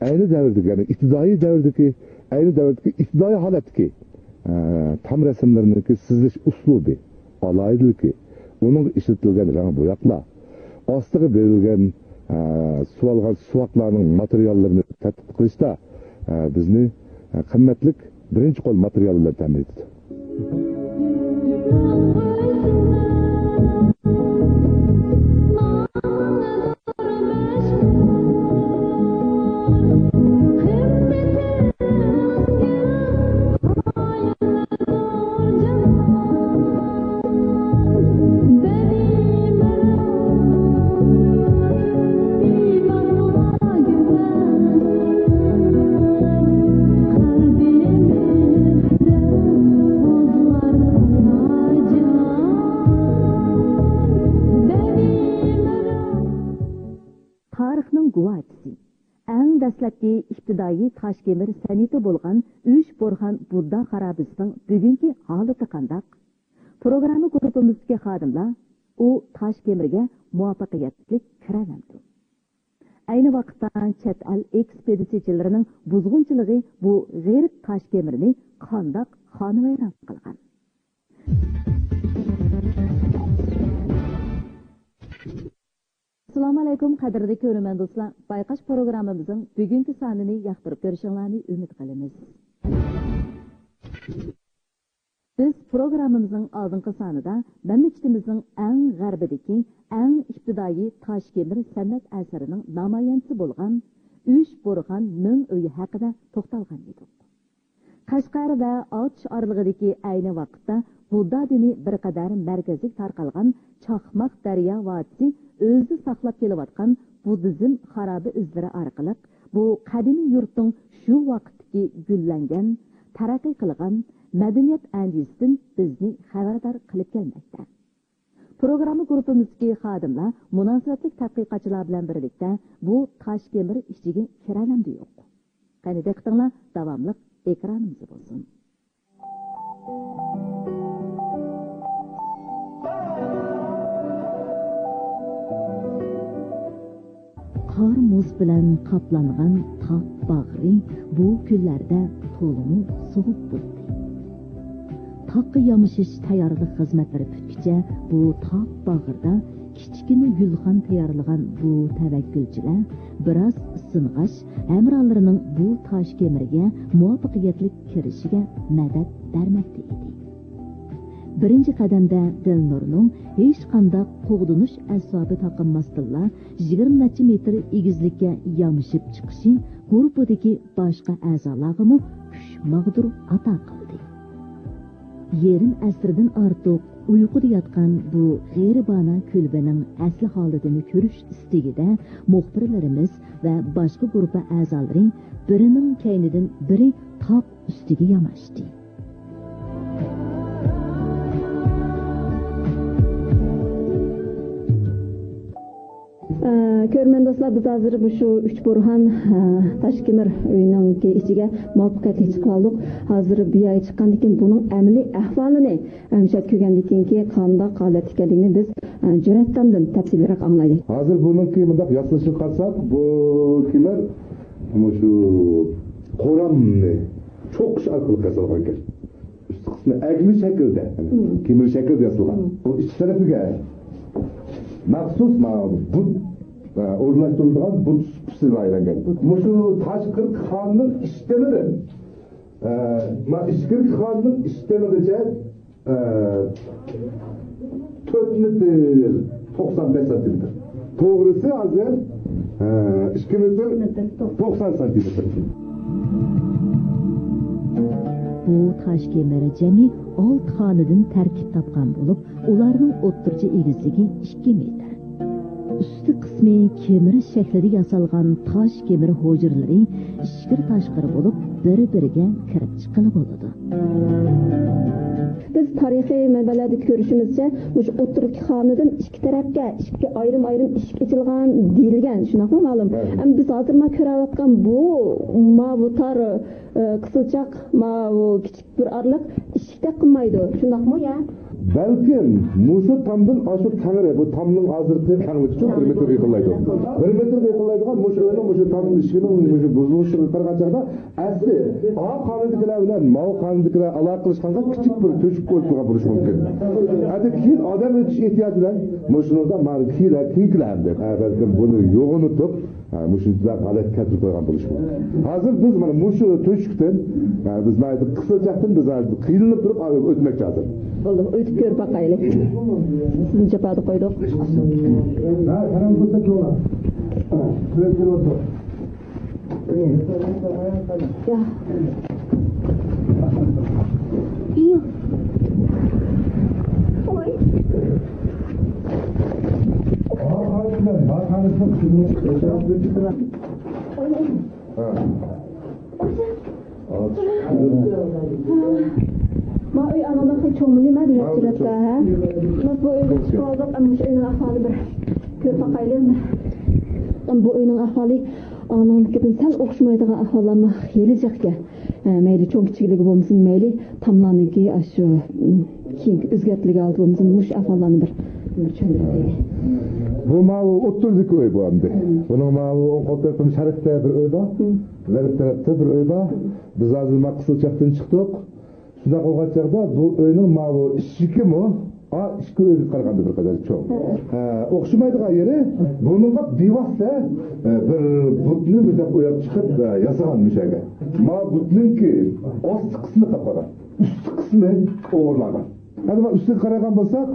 ئەينى دەۋردىكى، يەنى ئىپتىدائىي دەۋردىكى، ئەينى دەۋردىكى ئىپتىدائىي ھالەتتىكى، ئە، تام رەسىملىرىنىڭكى سىزىش ئۇسلۇبى، ئالاھىدىلىكى، ئۇنىڭغا ئىشلىتىلگەن رەڭ بوياقلار، ئاستىغا بېرىلگەن، ئە، سۇۋالغان سۇۋاقلارنىڭ ماتېرىياللىرىنى تەتقىق قىلىشتا، ئە، بىزنى، ئە، قىممەتلىك بىرىنچى قول ماتېرىيال بىلەن تەمىن ئېتىدۇ. تارىخنىڭ گۇۋاھچىسى، ئەڭ دەسلەپكى ئىپتىدائىي تاشكېمىر سەنئىتى بولغان ئۈچ بورھان بۇددا خارابىسىنىڭ بۈگۈنكى ھالىتى قانداق؟ پروگرامما گۇرۇپپىمىزدىكى خادىملار ئۇ تاشكېمىرگە مۇۋەپپەقىيەتلىك كىرەلەمدۇ؟ ئەينى ۋاقىتتا چەت ئەل ئېكسپېدىتسىيەچىلىرىنىڭ بۇزغۇنچىلىقى بۇ غېرىب تاشكېمىرنى قانداق خانىۋەيران قىلغان؟ ئەسسالامۇئەلەيكۇم، قەدىرلىك كۆرۈرمەن دوستلار. بايقاش پروگراممىمىزنىڭ بۈگۈنكى سانىنى ياقتۇرۇپ كۆرۈشۈڭلارنى ئۈمىد قىلىمىز. بىز پروگراممىمىزنىڭ ئالدىنقى سانىدا مەملىكىتىمىزنىڭ ئەڭ غەربىدىكى ئەڭ ئىپتىدائىي تاشكېمىر سەنئەت ئەسىرىنىڭ نامايەندىسى بولغان ئۈچ بورھان مىڭ ئۆيى ھەققىدە توختالغان ئىدۇق. قەشقەر ۋە ئاتۇش ئارىلىقىدىكى ئەينى ۋاقىتتا بۇددا دىنى بىر قەدەر مەركەزلىك تارقالغان چاقماق دەريا ۋادىسى ئۆزىدە ساقلاپ كېلىۋاتقان بۇددىزم خارابە ئىزلىرى ئارقىلىق بۇ قەدىمىي يۇرتنىڭ شۇ ۋاقىتتىكى گۈللەنگەن، تەرەققىي قىلغان مەدەنىيەت ئەندىزىسىدىن بىزنى خەۋەردار قىلىپ كەلمەكتە. پروگرامما گۇرۇپپىمىزدىكى خادىملار مۇناسىۋەتلىك تەتقىقاتچىلار بىلەن بىرلىكتە بۇ تاشكېمىر ئىچىگە كىرەلەمدۇ يوق؟ قېنى دىققىتىڭلار، داۋاملىق ئېكرانىمىزدا بولسۇن. قار-مۇز بىلەن قاپلانغان تاغ باغرى بۇ كۈنلەردە تولىمۇ سوغۇق بولدى. تاغقا يامىشىش تەييارلىق خىزمەتلىرى پۈتكىچە بۇ تاغ باغرىدا كىچىككىنە گۈلخان تەييارلىغان بۇ تەۋەككۈلچىلەر بىراز ئىسسىنغاچ، ھەمراھلىرىنىڭ بۇ تاشكېمىرگە مۇۋەپپەقىيەتلىك كىرىشىگە مەدەت بەرمەكتە ئىدى. بىرىنچى قەدەمدە دىلنۇرنىڭ ھېچقانداق قوغدىنىش ئەسۋابى تاقىنماستىنلا، يىگىرمە نەچچە مېتىر ئېگىزلىككە يامىشىپ چىقىشى گۇرۇپپىدىكى باشقا ئەزالارغىمۇ كۈچ ماغدۇر ئاتا قىلدى. يېرىم ئەسىردىن ئارتۇق ئۇيقۇدا ياتقان بۇ غېرىبانە كۈلبىنىڭ ئەسلى ھالىتىنى كۆرۈش ئىستىكىدە مۇخبىرلىرىمىز ۋە باشقا گۇرۇپپا ئەزالىرى بىرىنىڭ كەينىدىن بىرى تاغ ئۈستىگە ياماشتى. ئە، كۆرۈرمەن دوستلار، بىز ھازىر مۇشۇ ئۈچ بورھان، ئە، تاشكېمىر ئۆيىنىڭكى ئىچىگە مۇۋەپپەقىيەتلىك چىقىۋالدۇق. ھازىر بۇ يەرگە چىققاندىن كېيىن بۇنىڭ ئەمەلىي ئەھۋالىنى، ئە، مۇشۇ يەردە كۆرگەندىن كېيىنكى قانداق ھالەتتە ئىكەنلىكىنى بىز، ئە، جۈرئەتتامدىن تەپسىلىيرەك ئاڭلايلى. ھازىر بۇنىڭكى مۇنداق ياسىلىشىغا قارىساق، بۇ كېمىر مۇشۇ قورامنى چوقۇش ئارقىلىق ياسالغان ئىكەن. ئۈستى قىسمى ئەگمە شەكىلدە، مم. كېمىر شەكىلدە ياسالغان. مم. بۇ ئىچ تەرىپىگە مەخسۇس مانا بۇت ئورۇنلاشتۇرۇلىدىغان بۇت سۇپىسى لايىھەلەنگەن. مۇشۇ تاشقىرىقى خانىنىڭ ئىشتىنىدىن، ئە، ما-، ئىچكىرىكى خانىنىڭ ئىشتىنىغىچە، ئە، تۆت مېتىر توقسان بەش سانتىمېتىر. توغرىسى ھازىر، ئە، ئىككى مېتىر توقسان سانتىمېتىر. بۇ تاش كېمىر جەمئىي ئالتە خانىدىن تەركىب تاپقان بولۇپ، ئۇلارنىڭ ئوتتۇرىچە ئېگىزلىكى ئىككى مېتىر. ئۈستى قىسمى كېمىر شەكلىدە ياسالغان تاش كېمىر ھۇجرىلىرى ئىچكىرى تاشقىرى بولۇپ، بىر-بىرىگە كىرىپ چىققىلى بولىدۇ. بىز تارىخىي مەنبەلەردىكى كۆرۈشىمىزچە، مۇشۇ ئوتتۇرىدىكى خانىدىن ئىككى تەرەپكە ئىككى ئايرىم-ئايرىم ئىشىك ئېچىلغان دېيىلگەن، شۇنداقمۇ مەلۇم؟ ھە. ئەمما بىز ھازىر مانا كۆرۈۋاتقان بۇ ماۋۇ تار، ئە، قىزىلچاق، ماۋۇ كىچىك بىر ئارىلىق ئىشىكتەك قىلمايدۇ، شۇنداقمۇ يا؟ بەلكىم مۇشۇ تامدىن ئاشۇ كەڭرى، بۇ تامنىڭ ھازىرقى كەڭلىكىچۇ بىر مېتىرغا يېقىنلايدۇ. بىر مېتىرغا يېقىنلايدىغان مۇشۇ ئۆينىڭ، مۇشۇ تام ئىشىكىنىڭ مۇشۇ بۇزۇلۇشىغا قارىغان چاغدا ئەسلى ئا خانىدىكىلەر بىلەن ماۋۇ خانىدىكىلەر ئالاقىلەشكەندە كىچىك بىر تۆشۈك قويۇلغان بولۇشى مۇمكىن. ھەتتا كېيىن ئادەم ئۆتۈش ئېھتىياجى بىلەن مۇشۇنىڭدا مانا كېيىنلەر، كېيىنكىلەر دەپ، ھە، بەلكىم بۇنى يوغىنىتىپ، ھە، مۇشۇنداق ھالەتكە كەلتۈرۈپ قويغان بولۇشى مۇمكىن. ھازىر بىز مانا مۇشۇ تۆشۈكتىن، ھە، بىز ناھايىتى قىسىلچاقتىن بىز ھازىر قىينىلىپ تۇرۇپ ئۆتمەكچى ھازىر. بولدى، ئۆتۈپ كۆرۈپ باقايلى. سىزنى جاپادا قويدۇق. ھە، سالام بولسا جولا. بىز كېلىۋاتىدۇ. ما ئۆي ئانىڭدىن خېلى چوڭمۇ نېمە دېمەكچىلىككە، ھە؟ بۇ ئۆيدىن چىقىۋالدۇق، ئەمما مۇشۇ ئۆينىڭ ئەھۋالى بىر كۆرۈپ باقايلى. بۇ ئۆينىڭ ئەھۋالى ئانىڭدىكىدىن سەل ئوخشىمايدىغان ئەھۋاللارمۇ خېلى جىق ئىكەن. ھە، مەيلى چوڭ كىچىكلىكى بولمىسۇن، مەيلى تاملارنىڭكى ئاشۇ، م، كېيىنكى ئۆزگەرتىلگەن ھالىتى بولمىسۇن، مۇشۇ ئەھۋاللارنى بىر، بىر چۈشەندۈرۈپ بېرەيلى. بۇ ماۋۇ ئوتتۇرىدىكى ئۆي بۇ ئەمدى. مم. بۇنىڭ ماۋۇ ئوڭ قول تەرىپىدە شەرقتە بىر ئۆي بار، مم. غەرب تەرەپتە بىر ئۆي بار. مم. بىز ھازىر ما قىسىلچاقتىن چىقتۇق. شۇنداق بولغان چاغدا بۇ ئۆينىڭ ماۋۇ ئىشىكىمۇ ئا ئىككى ئۆيگە قارىغاندا بىر قەدەر چوڭ. ھە، ئوخشىمايدىغان يېرى، بۇنىڭغا بىۋاسىتە، ئە، بىر بۇتنى بىردەك ئويۇپ چىقىپ، ئە، ياسىغان مۇشەگە. ما بۇتنىڭكى ئاستى قىسمى تاپقان، ئۈستى قىسمى ئوغرىلانغان. ئەمدى ما ئۈستىگە قارايدىغان بولساق،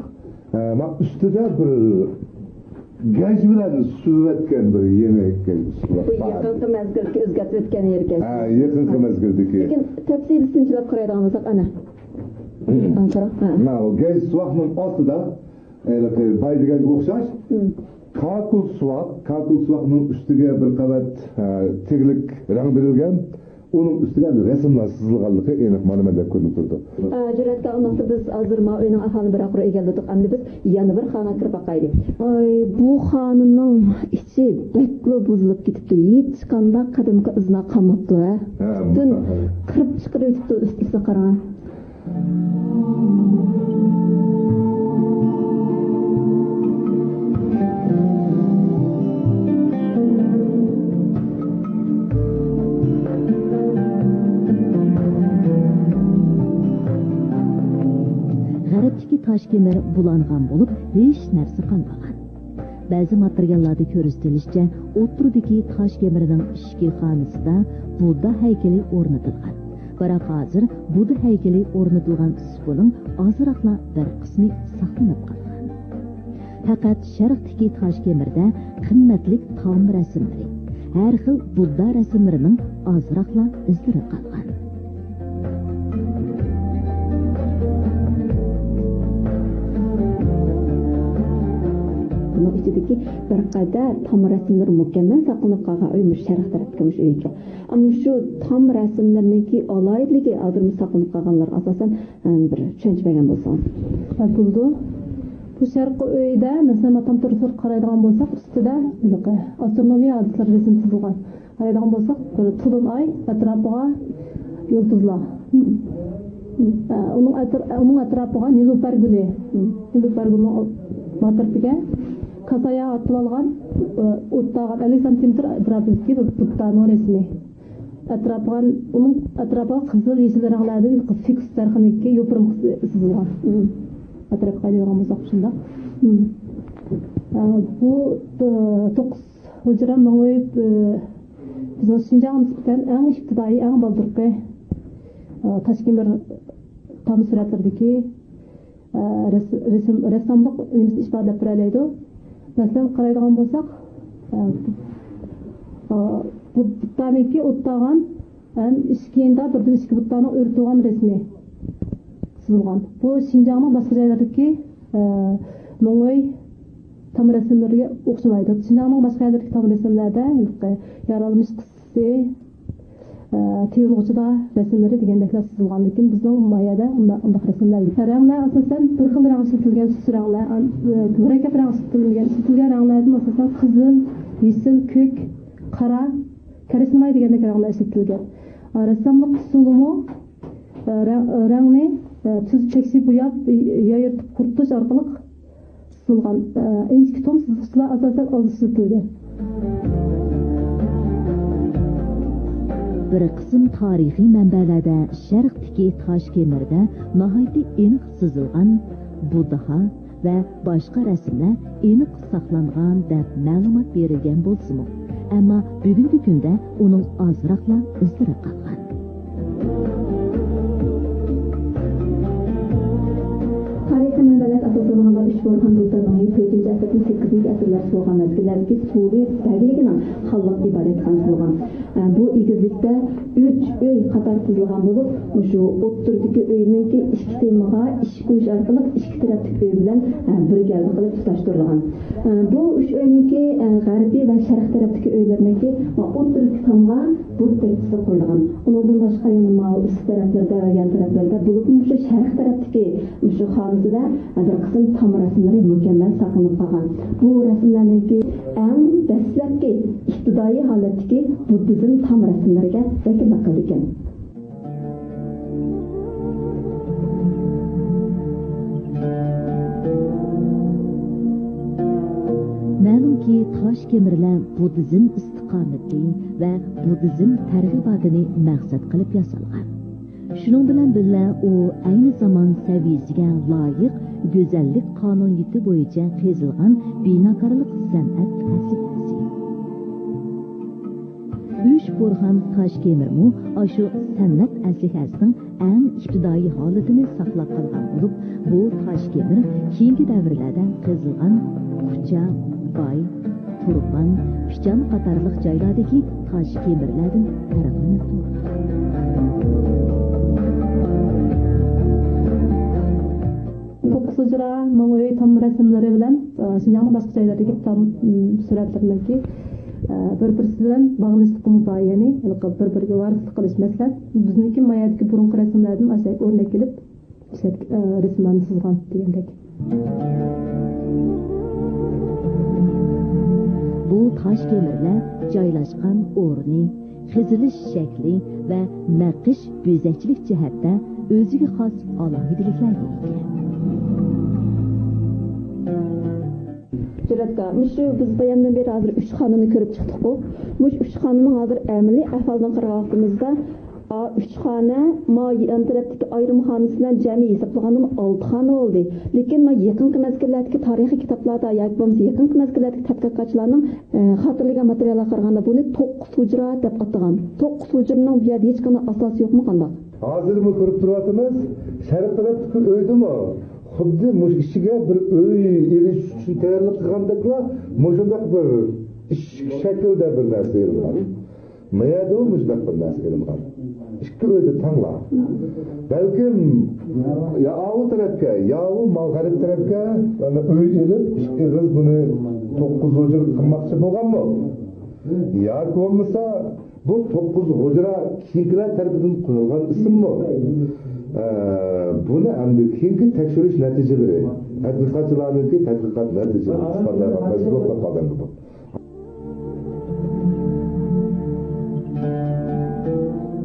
ئە، ما ئۈستىدە بىر گەج بىلەن سۈزۈۋەتكەن بىر يېڭى گەج بۇ بار. يېقىنقى مەزگىلدىكى ئۆزگەرتىۋەتكەن يېرى گەج. ھە، يېقىنقى مەزگىلدىكى. لېكىن تەپسىلىي سىنچىلاپ قارايدىغان بولساق، ئەنە. مم. ئاڭ قارا. ھە. ماۋۇ گەج سۇۋاقنىڭ ئاستىدا، ھېلىقى باي دېگەنگە ئوخشاش، مم. كاكۇل سۇۋاق، كاكۇل سۇۋاقنىڭ ئۈستىگە بىر قەۋەت، ھە، تىكلىك رەڭ بېرىلگەن. ئۇنىڭ ئۈستىگە رەسىملەر سىزىلغانلىقى ئېنىق مانا مەندەك كۆرۈنۈپ تۇرىدۇ. ئە، جۈرئەتكار، ئۇنداقتا بىز ھازىر ما ئۆينىڭ ئەھۋالىنى بىراقلا ئىگىلىدۇق. ئەمدى بىز يەنە بىر خانىغا كىرىپ باقايلى. ئاي، بۇ خانىنىڭ ئىچى بەكلا بۇزۇلۇپ كېتىپتۇ. ھېچقانداق قەدىمكى ئىزنا قالماپتۇ، ھە؟ ھە، پۈتۈن قىرىپ چىقىرىۋېتىپتۇ ئۈستىسىنى، قاراڭ. غەربتىكى تاش كېمىر بۇلانغان بولۇپ، ھېچ نەرسە قالمىغان. بەزى ماتېرىياللاردا كۆرسىتىلىشىچە، ئوتتۇرىدىكى تاش كېمىرنىڭ ئىچكى خانىسىدا بۇددا ھەيكىلى ئورنىتىلغان. بىراق ھازىر بۇددا ھەيكىلى ئورنىتىلغان سۇپىنىڭ ئازراقلا بىر قىسمى ساقلىنىپ قالغان. پەقەت شەرقتىكى تاش كېمىردە قىممەتلىك تام رەسىملىرى، ھەر خىل بۇددا رەسىملىرىنىڭ ئازراقلا ئىزلىرى قالغان. بۇنىڭ ئىچىدىكى بىر قەدەر تام رەسىملىرى مۇكەممەل ساقلىنىپ قالغان ئۆي مۇشۇ شەرق تەرەپتىكى مۇشۇ ئۆيكەن. ئەمما شۇ تام رەسىملىرىنىڭكى ئالاھىدىلىكى ھازىرمۇ ساقلىنىپ قالغانلارغا ئاساسەن، ئە، بىر چۈشەنچە بەرگەن بولسىڭىز. بولىدۇ. بۇ شەرقىي ئۆيدە، مەسىلەن، مانا تام تۈرىسىگە قارايدىغان بولساق، ئۈستىدە ھېلىقى ئاسترونومىيە ھادىسىلىرى رەسىم سىزىلغان. قارايدىغان بولساق، بىر تولۇن ئاي، ئەتراپىغا يۇلتۇزلار. ئە، ئۇنىڭ ئەتر-، ئۇنىڭ ئەتراپىغا نېلۇپەر گۈلى. نېلۇپەر گۈلىنىڭ ماترىپىگە كاسايا ئاتىۋالغان، ئە، ئوتتاغان ئەللىك سانتىمېتىر ئەتراپىدىكى بىر بۇددانىڭ رەسىمى. ئەتراپىغا، ئۇنىڭ ئەتراپىغا قىزىل، يېشىل رەڭلەردىن فىكۇس دەرىخىنىڭكى يوپۇرمىقى سىزىلغان. ئەتراپقا ئايلىنىدىغان بولساق شۇنداق. ئە، بۇ، ئە، توققۇز ھۇجرا مىڭ ئۆي، ئە، بىزنىڭ شىنجاڭغا نىسبەتەن ئەڭ ئىپتىدائىي، ئەڭ بالدۇرقى، ئە، تاشكېمىر تام سۈرەتلىرىدىكى، ئە، رەس-، رەسىم، رەسساملىق نېمىسىنى ئىپادىلەپ بېرەلەيدۇ. مەسىلەن، قارايدىغان بولساق، ئە، ئە، بۇ بۇتتانىڭكى ئوتتاغان ھەم ئىككىنچى بىردىن ئىككى بۇتتانىڭ ئۆرە تۇرغان رەسىمى سىزىلغان. بۇ شىنجاڭنىڭ باشقا جايلىرىدىكى، ئە، مىڭئۆي تام رەسىملىرىگە ئوخشىمايدۇ. شىنجاڭنىڭ باشقا يەرلىرىدىكى تام رەسىملەردە ھېلىقى يارالمىش قىسسىسى، ئە، تېۋىلغۇچىدا رەسىملىرى دېگەندەكلەر سىزىلغان، لېكىن بىزنىڭ ما يەردە ئۇنداق، ئۇنداق رەسىملەر يوق. رەڭلەر ئاساسەن بىر خىل رەڭ ئىشلىتىلگەن، سۇس رەڭلەر، ئان-، ئە، مۇرەككەپ رەڭ ئىشلىتىلمىگەن. ئىشلىتىلگەن رەڭلەردىن ئاساسەن قىزىل، يېشىل، كۆك، قارا، كەرەسنىماي دېگەندەك رەڭلەر ئىشلىتىلگەن. ئە، رەسساملىق ئۇسۇلىمۇ، ئە، رەڭ-، رەڭنى، ئە، تۈز تەكشى بوياپ، يايرىتىپ قۇرۇتۇش ئارقىلىق سىزىلغان، ئە، ئىنچىكە تۇم سىزغۇچلار ئاساسەن ئاز ئىشلىتىلگەن. بىر قىسىم تارىخىي مەنبەلەردە شەرقتىكى تاشكېمىردە ناھايىتى ئېنىق سىزىلغان بۇددا ۋە باشقا رەسىملەر ئېنىق ساقلانغان دەپ مەلۇمات بېرىلگەن بولسىمۇ، ئەمما بۈگۈنكى كۈندە ئۇنىڭ ئازراقلا ئىزلىرى قالغان. تارىخىي مەنبەلەرگە ئاساسلانغاندا، ئۈچ بورھان بۇددا مىڭئۆي تۆتىنچى ئەسىردىن سەككىزىنچى ئەسىرلەرچە بولغان مەزگىللەردىكى سۇلى بەگلىكىنىڭ خانلىق ئىبادەتخانىسى بولغان. بۇ ئېگىزلىكتە ئۈچ ئۆي قاتار تىزىلغان بولۇپ، مۇشۇ ئوتتۇرىدىكى ئۆينىڭكى ئىككى تېمىغا ئىشىك قويۇش ئارقىلىق ئىككى تەرەپتىكى ئۆي بىلەن، ئە، بىر گەۋدە قىلىپ تۇتاشتۇرۇلغان. ئە، بۇ ئۈچ ئۆينىڭكى، ئە، غەربىي ۋە شەرقىي تەرەپتىكى ئۆيلىرىنىڭكى، ئە، ئوتتۇرىدىكى تامغا بۇت تەكچىسى قويۇلغان. ئۇنىڭدىن باشقا يەنە ماۋۇ ئۈستى تەرەپلىرىدە ۋە يان تەرەپلىرىدە، بولۇپمۇ مۇشۇ شەرقىي تەرەپتىكى مۇشۇ خانىسىدا، ئە، بىر قىسىم تام رەسىملىرى مۇكەممەل ساقلىنىپ قالغان. بۇ رەسىملەرنىڭكى ئەڭ دەسلەپكى ئىپتىدائىي ھالەتتىكى بۇددىزم تام رەسىملىرىگە ۋەكىللىك قىلىدىكەن. مەلۇمكى، تاشكېمىرلەر بۇددىزم ئىستىقامىتى ۋە بۇددىزم تەرغىباتىنى مەقسەت قىلىپ ياسالغان. شۇنىڭ بىلەن بىللە، ئۇ ئەينى زامان سەۋىيەسىگە لايىق گۈزەللىك قانۇنىيىتى بويىچە قېزىلغان بىناكارلىق سەنئەت ئەسلىھەسى. ئۈچ بورھان تاشكېمىرمۇ ئاشۇ سەنئەت ئەسلىھەسىنىڭ ئەڭ ئىپتىدائىي ھالىتىنى ساقلاپ قالغان بولۇپ، بۇ تاشكېمىر كېيىنكى دەۋرلەردە قېزىلغان كۇچا، باي، تۇرپان، پىچان قاتارلىق جايلاردىكى تاشكېمىرلەردىن پەرقلىنىپ تۇرىدۇ. توققۇز ھۇجرا مىڭئۆي تام رەسىملىرى بىلەن، ئە، شىنجاڭنىڭ باشقا جايلىرىدىكى تام، م، سۈرەتلىرىنىڭكى، ئە، بىر-بىرسى بىلەن باغلىنىشلىقىمۇ بار، يەنى ھېلىقى بىر-بىرىگە ۋارىسلىق قىلىش. مەسىلەن، بىزنىڭكى ما يەردىكى بۇرۇنقى رەسىملەردىن ئاشۇ ئورنەك ئېلىپ ئىشلەت-، ئە، رەسىملەرنى سىزغان دېگەندەك. بۇ تاشكېمىرلەر جايلاشقان ئورنى، قېزىلىش شەكلى ۋە نەقىش بۆزەكچىلىك جەھەتتە ئۆزىگە خاس ئالاھىدىلىكلەرگە ئىگە. جۈرئەتكار، مۇشۇ بىز بايامدىن بېرى ھازىر ئۈچ خانىنى كۆرۈپ چىقتۇققۇ. مۇشۇ ئۈچ خانىنىڭ ھازىر ئەمەلىي ئەھۋالىدىن قارىغان ۋاقتىمىزدا، ئا، ئۈچ خانا، ما يان تەرەپتىكى ئايرىم خانىسى بىلەن جەمئىي ھېسابلىغاندىمۇ ئالتە خانا بولدى. لېكىن ما يېقىنقى مەزگىللەردىكى تارىخىي كىتابلاردا ياكى بولمىسا يېقىنقى مەزگىللەردىكى تەتقىقاتچىلارنىڭ، ئە، خاتىرىلىگەن ماتېرىياللارغا قارىغاندا، بۇنى توققۇز ھۇجرا دەپ ئاتىغان. توققۇز ھۇجرىنىڭ بۇ يەردە ھېچقانداق ئاساسى يوقمۇ قانداق؟ ھازىرمۇ كۆرۈپ تۇرۇۋاتىمىز، شەرق تەرەپتىكى ئۆيدىمۇ خۇددى مۇشۇ ئىچىگە بىر ئۆي ئېلىش ئۈچۈن تەييارلىق قىلغاندەكلا مۇشۇنداق بىر ئىشىك شەكلىدە بىر نەرسە ئېلىنغان. ما يەردىمۇ مۇشۇنداق بىر نەرسە ئېلىنغان. ئىككى ئۆيدە تەڭلا. بەلكىم يا ئاۋۇ تەرەپكە، يا ئۇ مال غەرب تەرەپكە يەنە ئۆي ئېلىپ، ئىككى ئېغىز بۇنى توققۇز ھۇجرا قىلماقچى بولغانمۇ؟ ياكى بولمىسا بۇ توققۇز ھۇجرا كېيىنكىلەر تەرىپىدىن قويۇلغان ئىسىممۇ؟ ئە، بۇنى ئەمدى كېيىنكى تەكشۈرۈش نەتىجىلىرى، تەتقىقاتچىلارنىڭكى تەتقىقات نەتىجىلىرى ئىسپاتلايدىغان مەجبۇرلۇقتا قالدى بۇ.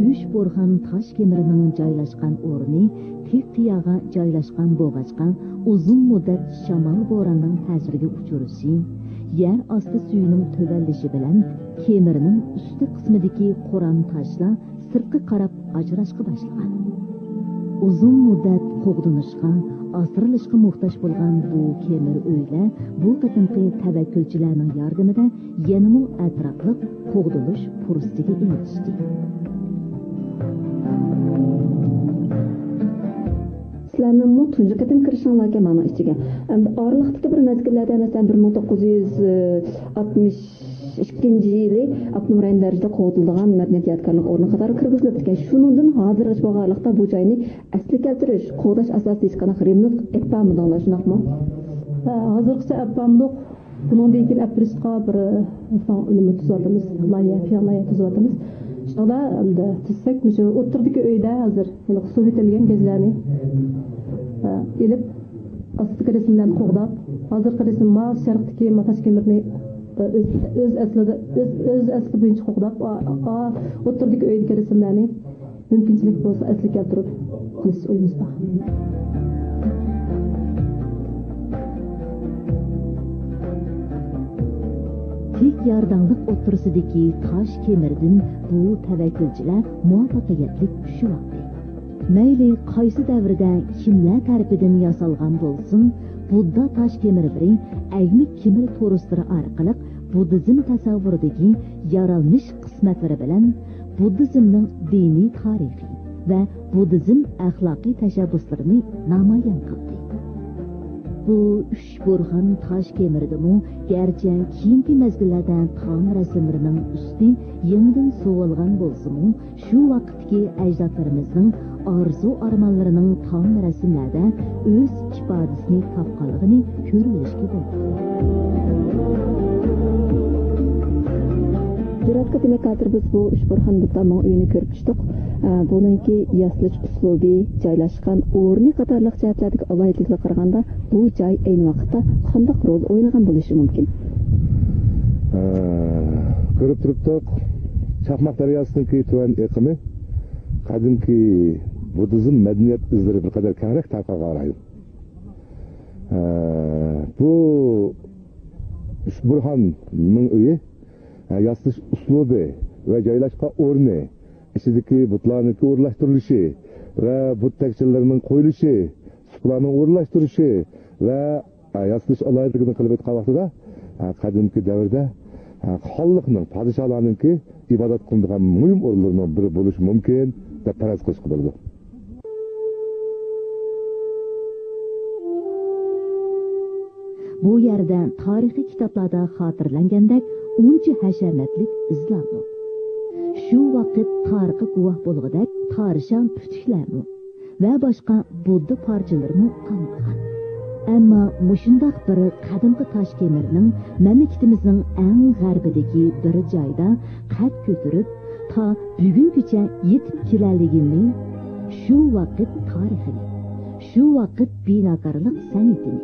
ئۈچ بورھان تاش كېمىرىنىڭ جايلاشقان ئورنى تىك قىياغا جايلاشقان بولغاچقا، ئۇزۇن مۇددەت شامال بوراننىڭ تەسىرىگە ئۇچرىشى، يەر ئاستى سۈيىنىڭ تۆۋەنلىشى بىلەن كېمىرنىڭ ئۈستى قىسمىدىكى قورام تاشلار سىرتقا قاراپ ئاجراشقا باشلىغان. ئۇزۇن مۇددەت قوغدىنىشقا، ئاسرىلىشقا موھتاج بولغان بۇ كېمىر ئۆيلەر بۇ قېتىمقى تەۋەككۈلچىلەرنىڭ ياردىمىدە يەنىمۇ ئەتراپلىق قوغدىلىش پۇرسىتىگە ئېرىشتى. سىلەرنىڭمۇ تۇنجى قېتىم كىرىشىڭلاركەن مانا ئىچىگە. ئەمدى ئارىلىقتىكى بىر مەزگىللەردە، مەسىلەن، بىر مىڭ توققۇز يۈز ئاتمىش ئىككىنچى يىلى ئاپتونوم رايون دەرىجىدە قوغدىلىدىغان مەدەنىيەت يادىكارلىق ئورنى قاتارىغا كىرگۈزۈلۈپتىكەن. شۇنىڭدىن ھازىرغىچە بولغانلىقتا، بۇ جاينى ئەسلىگە كەلتۈرۈش، قوغداش ئاساسىدا ھېچقانداق رېمونت ئېلىپ بارمىدىڭلار، شۇنداقمۇ؟ ھە، ھازىرغىچە ئېلىپ بارمىدۇق. بۇنىڭدىن كېيىن ئېلىپ بېرىشقا بىر، ئە، نېمە تۇزۇۋاتىمىز، لايىھە، پىلان لايىھە تۇزۇۋاتىمىز. شۇنىڭدا ئەمدى تۈزسەك، مۇشۇ ئوتتۇرىدىكى ئۆيدە ھازىر ھېلىقى سۇ يۆتەلگەن گەجلەرنى، ئە، ئېلىپ، ئاستىدىكى رەسىملەرنى قوغداپ، ھازىرقى رەسىم ما شەرقتىكى ما تاش كېمىرنى، ئە، ئۆز، ئۆز ئەسلىدە، ئۆز، ئۆز ئەسلى بويىچە قوغداپ، ئا، ئا، ئوتتۇرىدىكى ئۆيدىكى رەسىملەرنى مۇمكىنچىلىك بولسا ئەسلىگە كەلتۈرۈپ قىلىش ئويىمىز بار. تىك يارداڭلىق ئوتتۇرىسىدىكى تاش كېمىردىن بۇ تەۋەككۈلچىلەر مۇۋەپپەقىيەتلىك چۈشۈۋالدى. مەيلى قايسى دەۋردە كىملەر تەرىپىدىن ياسالغان بولسۇن، بۇددا تاش كېمىرلىرى ئەگمە كېمىر تورۇسلىرى ئارقىلىق بۇددىزم تەسەۋۋۇرىدىكى يارالمىش قىسمەتلىرى بىلەن بۇددىزمنىڭ دىنىي تارىخى ۋە بۇددىزم ئەخلاقىي تەشەببۇسلىرىنى نامايان قىلدى. بۇ ئۈچ بورھان تاش كېمىرىدىمۇ گەرچە كېيىنكى مەزگىللەردە تام رەسىملىرىنىڭ ئۈستى يېڭىدىن سۇۋالغان بولسىمۇ، شۇ ۋاقىتتىكى ئەجدادلىرىمىزنىڭ ئارزۇ-ئارمانلىرىنىڭ تام رەسىملەردە ئۆز ئىپادىسىنى تاپقانلىقىنى كۆرۈۋېلىشكە بولىدۇ. جۈرئەت قېتىمى كاتىرىمىز بۇ ئۈچ بورھان بۇددا مۇڭ ئۆيىنى كۆرۈپ چىقتۇق. ئە، بۇنىڭكى ياسىلىش ئۇسلۇبى، جايلاشقان ئورنى قاتارلىق جەھەتلەردىكى ئالاھىدىلىكلەرگە قارىغاندا، بۇ جاي ئەينى ۋاقىتتا قانداق رول ئوينىغان بولۇشى مۇمكىن؟ ئە، كۆرۈپ تۇرۇپتۇق، چاقماق دەرياسىنىڭكى تۆۋەن ئېقىمى قەدىمكى بۇددىزم مەدەنىيەت ئىزلىرى بىر قەدەر كەڭرەك تارقالغان رايون. ئە، بۇ ئۈچ بورھان مۇڭ ئۆيى، ئە، ياسىلىش ئۇسلۇبى ۋە جايلاشقان ئورنى، ئىچىدىكى بۇتلارنىڭكى ئورۇنلاشتۇرۇلۇشى ۋە بۇت تەكچىلىرىنىڭ قويۇلۇشى، سۇپىلارنىڭ ئورۇنلاشتۇرۇلۇشى ۋە، ئە، ياسىلىش ئالاھىدىلىكىنى قىلىپ ئېيتقان ۋاقتىدا، ئە، قەدىمكى دەۋردە، ئە، خانلىقنىڭ، پادىشاھلارنىڭكى ئىبادەت قىلىنىدىغان مۇھىم ئورۇنلىرىنىڭ بىرى بولۇشى مۇمكىن دەپ پەرەز قىلىشقا بولىدۇ. بۇ يەردە تارىخىي كىتابلاردا خاتىرىلەنگەندەك ئۇنچە ھەشەمەتلىك ئىزلارمۇ، شۇ ۋاقىت تارىخقا گۇۋاھ بولغۇدەك تارىشان پۈتۈكلەرمۇ ۋە باشقا بۇددا پارچىلىرىمۇ تاپىلغان. ئەمما مۇشۇنداق بىر قەدىمكى تاش كېمىرنىڭ مەملىكىتىمىزنىڭ ئەڭ غەربىدىكى بىر جايدا قەد كۆتۈرۈپ، تا بۈگۈنگىچە يېتىپ كېلەلىگىنى، شۇ ۋاقىت تارىخىنى، شۇ ۋاقىت بىناكارلىق سەنئىتىنى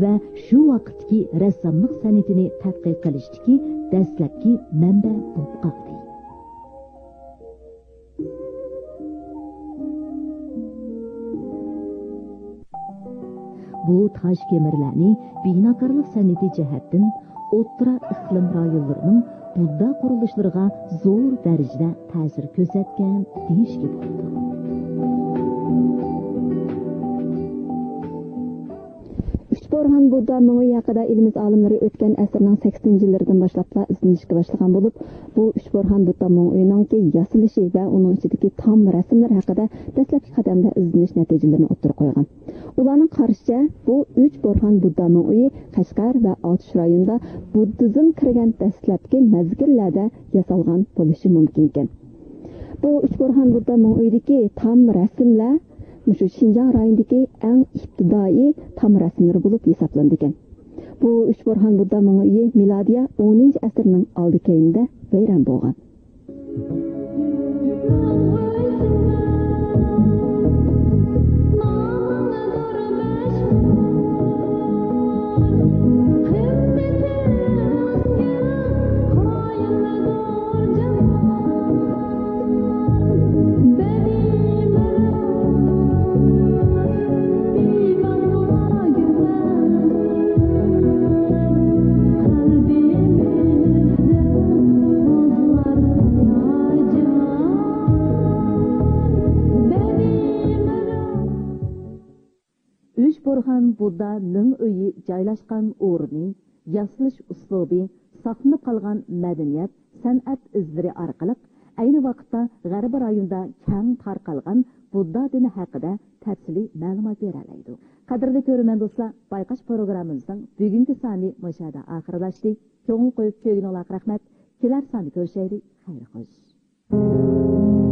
ۋە شۇ ۋاقىتتىكى رەسساملىق سەنئىتىنى تەتقىق قىلىشتىكى دەسلەپكى مەنبە بولۇپ قالدى. بۇ تاش كېمىرلەرنى بىناكارلىق سەنئىتى جەھەتتىن ئوتتۇرا ئىقلىم رايونلىرىنىڭ بۇددا قۇرۇلۇشلىرىغا زور دەرىجىدە تەسىر كۆرسەتكەن دېيىشكە بولىدۇ. ئۈچ بورھان بۇددا مۇڭ ئۆيى ھەققىدە ئېلىمىز ئالىملىرى ئۆتكەن ئەسىرنىڭ سەكسىنىنچى يىللىرىدىن باشلاپلا ئىزدىنىشكە باشلىغان بولۇپ، بۇ ئۈچ بورھان بۇددا مۇڭ ئۆيىنىڭكى ياسىلىشى ۋە ئۇنىڭ ئىچىدىكى تام رەسىملىرى ھەققىدە دەسلەپكى قەدەمدە ئىزدىنىش نەتىجىلىرىنى ئوتتۇرىغا قويغان. ئۇلارنىڭ قارىشىچە، بۇ ئۈچ بورھان بۇددا مۇڭ ئۆيى قەشقەر ۋە ئاتۇش رايونىدا بۇددىزم كىرگەن دەسلەپكى مەزگىللەردە ياسالغان بولۇشى مۇمكىنكەن. بۇ ئۈچ بورھان بۇددا مۇڭ ئۆيىدىكى تام رەسىملەر مۇشۇ شىنجاڭ رايونىدىكى ئەڭ ئىپتىدائىي تام رەسىملىرى بولۇپ ھېسابلىنىدىكەن. بۇ ئۈچ بورھان بۇددا مۇڭ ئۆيى مىلادىيە ئونىنچى ئەسىرنىڭ ئالدى كەينىدە ۋەيران بولغان. ئۈچ بور بۇددا مىڭ ئۆيى جايلاشقان ئورنى، ياسىلىش ئۇسلۇبى، ساقلىنىپ قالغان مەدەنىيەت، سەنئەت ئىزلىرى ئارقىلىق ئەينى ۋاقىتتا غەربىي رايوندا كەڭ تارقالغان بۇددا دىنى ھەققىدە تەپسىلىي مەلۇمات بېرەلەيدۇ. قەدىرلىك كۆرۈرمەن دوستلار، بايقاش پروگراممىمىزنىڭ بۈگۈنكى سانى مۇشۇ يەردە ئاخىرلاشتى. كۆڭۈل قويۇپ كۆرگىنىڭلارغا رەھمەت. كېلەر ساندا كۆرۈشەيلى. خەير خوش.